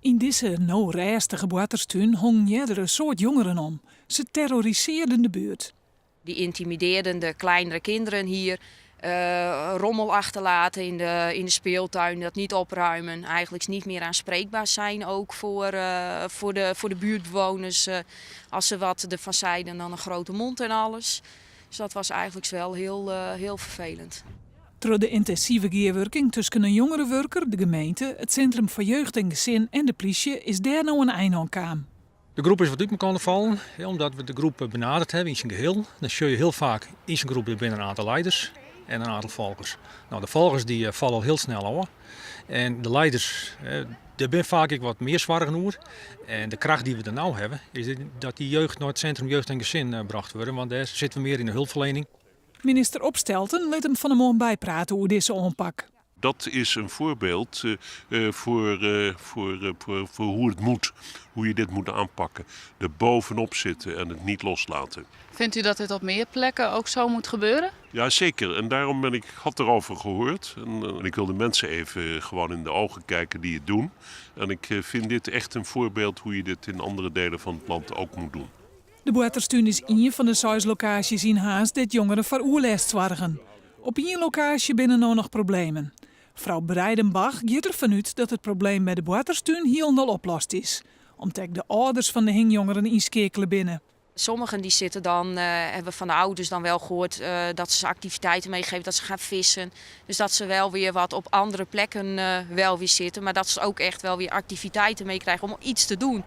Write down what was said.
Yn dizze no rêstige boarterstún hongen earder in soad jongeren om. Se terrorisearden de buert. Die intimideerden de kleinere kinderen hier. Rommel achterlaten in de speeltuin, dat niet opruimen. Eigenlijk niet meer aanspreekbaar zijn ook voor de buurtbewoners. Als ze wat ervan zeiden, dan een grote mond en alles. Dus dat was eigenlijk wel heel, heel vervelend. Troch de yntinsive gearwurking tusken in jongerewurker, de gemeente, it Sintrum foar Jeugd en Gesin en de plysje is dêr no in ein oan kaam. De groep is wat út elkoar fallen, omdat we de groep benaderd hawwe yn syn gehiel. Dan sjogge je hiel faak yn sa'n groep binne in oantal lieders en in oantal folgers. No, de folgers dy falle al hiel snel ôf. En de lieders, dêr binne faak ek wat mear soargen oer. En de kracht dy't we der no hawwe, is dat dy jeugd nei it Sintrum Jeugd en Gesin brocht wurde, want dêr sitte we mear yn de helpferliening. Minister Opstelten lit him fan 'e moarn byprate oer dizze oanpak. Dat is een voorbeeld voor hoe het moet, hoe je dit moet aanpakken. Er bovenop zitten en het niet loslaten. Vindt u dat dit op meer plekken ook zo moet gebeuren? Ja, zeker. En daarom ben ik, had erover gehoord. En ik wil de mensen even gewoon in de ogen kijken die het doen. En ik vind dit echt een voorbeeld hoe je dit in andere delen van het land ook moet doen. De boarterstún is ien fan de seis lokaasjes yn Harns dêr't jongeren foar oerlêst soargen. Op ien lokaasje binne no noch problemen. Frou Breidenbach giet derfan út dat it probleem by de boarterstún hielendal oplost is. Om't ek de âlders fan de hingjongeren ynskeakele binne. Sommigen die zitten dan, hebben van de ouders dan wel gehoord dat ze activiteiten meegeven, dat ze gaan vissen. Dus dat ze wel weer wat op andere plekken wel weer zitten. Maar dat ze ook echt wel weer activiteiten meekrijgen om iets te doen.